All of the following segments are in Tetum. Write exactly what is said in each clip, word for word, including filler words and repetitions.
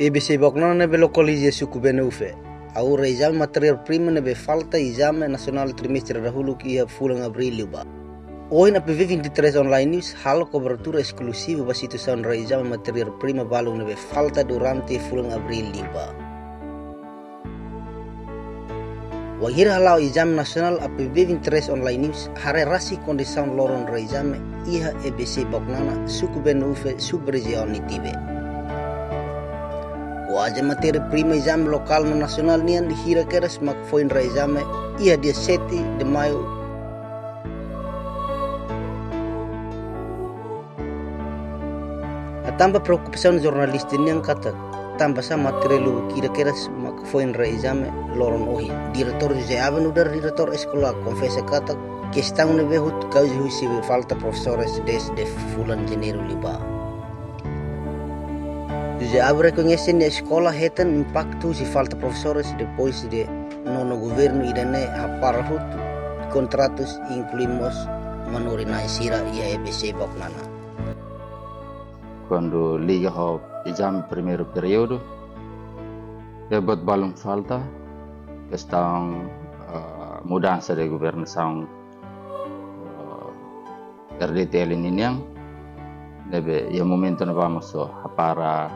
E B C Baucnana ne'ebé lokaliza iha suku Bene-Ufe, hahú rai-ezame matéria-prima ne'ebé falta iha ezame nasionál trimestre dahuluk iha fulan Abríl liubá. Ohin A P V vinte e três Online News halo kobertura eskluzivu ba situasaun rai-ezame matéria-prima balun ne'ebé falta durante fulan Abríl liubá. Wainhira hala'o ezame nasionál, A P V vinte e três Online News haree rasik kondisaun loron rai-ezame iha E B C Baucnana, suku Bene-Ufe, sub-rejiaun Nitibe. Wainhira matéria-prima ezame lokál no nasionál nian, hira kedas mak foin rai-ezame iha dia sete de Maio. Hatán ba preokupasaun jornalista nian katak, tanbasá matéria lubuk hira kedas mak foin rai-ezame loron ohin. Diretór José Abe nu'udar diretór eskola konfesa katak, kestaun ne'ebé hotu kauza husi falta profesores dezde fulan Janeiru liubá. José Abe rekoñese nia eskola hetan impaktu husi falta profesores depois de nono governu ida-ne'e hapara hotu kontratus, inklui mós manorin-na'in sira iha E B C Baucnana. Kuandu liga ho ezame primeiru períodu, iha buat balun falta, kestaun, eh, mudansa de governasaun, eh, R D T L ninian, ne'ebé iha momentu ne'ebá mós hapara,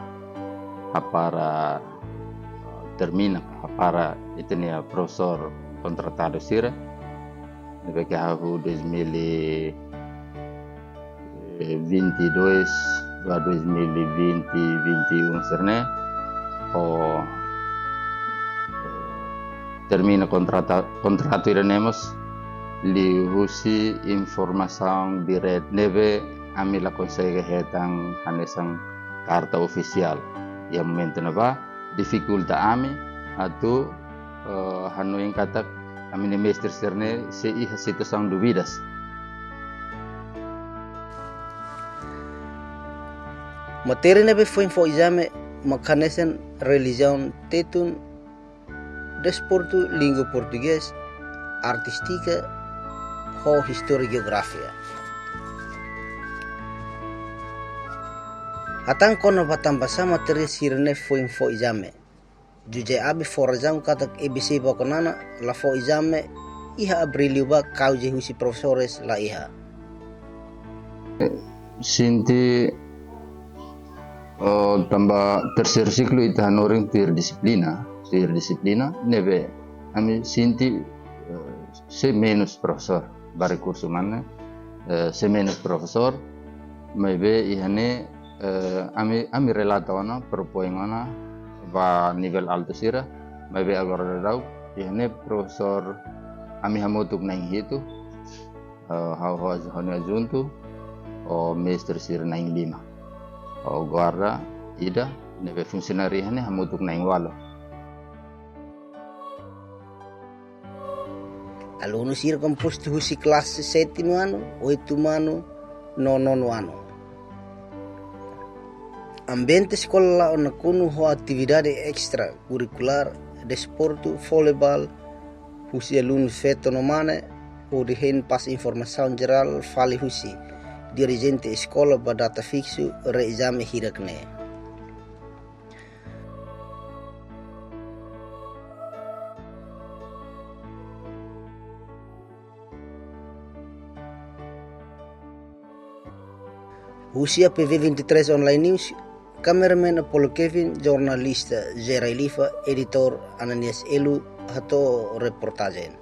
hapara, eh, termina, hapara ita-nia profesór kontratadu sira, ne'ebé ke hahú dois mil e vinte e dois ba dois mil e vinte, vinte e um sira-ne'e, ho termina kontrata, kontratu ida-ne'e mós liuhusi informasaun direta ne'ebé ami la konsege hetan hanesan karta ofisiál. Iha momentu ne'ebá difikulta ami atu, eh, hanoin katak ami-nia mestre sira-ne'e sei iha situasaun dúvidas. Matéria ne'ebé foin fó ezame mak hanesan relijiaun, tetun, desportu, língua portugés, artístika, ho istória geografia. Hatán kona-ba tanbasá matéria sira-ne'e foin fó ezame, José Abe fó razaun katak E B C Baucnana la fó ezame iha Abríl liubá kauza husi profesores la iha. Sente, oh, tanba terseiru siklu ita hanorin tuir dixiplina, tuir dixiplina, ne'ebé ami sente, eh, sei menus profesór, ba rekursu umanu, eh, sei menus profesór, maibé iha ne'e, eh, ami, ami relata ona, propoin ona ba nivel altu sira, maibé agora daudaun iha ne'e profesór, ami hamutuk na'in hitu, eh, ha'u ho, ho nia adjuntu, ho mestre sira na'in lima, ho guarda ida, ne'ebé funsionáriu iha ne'e hamutuk na'in ualu. Alunu sira kompostu husi klase sétimu anu, oitumu anu, no nonu anu. Ambiente eskola la'o nakonu ho atividade estrakurrikulár, desportu, voleibol, husi alunu feto no mane, hodi hein pasa informasaun jerál fali husi dirijente eskola ba data fiksu rai-ezame hirak-ne'e. Husi A P V vinte e três Online News, kameramen Apollo Kevin, jornalista José Rai Lifa, editór Ananias Elu, hato'o reportajen.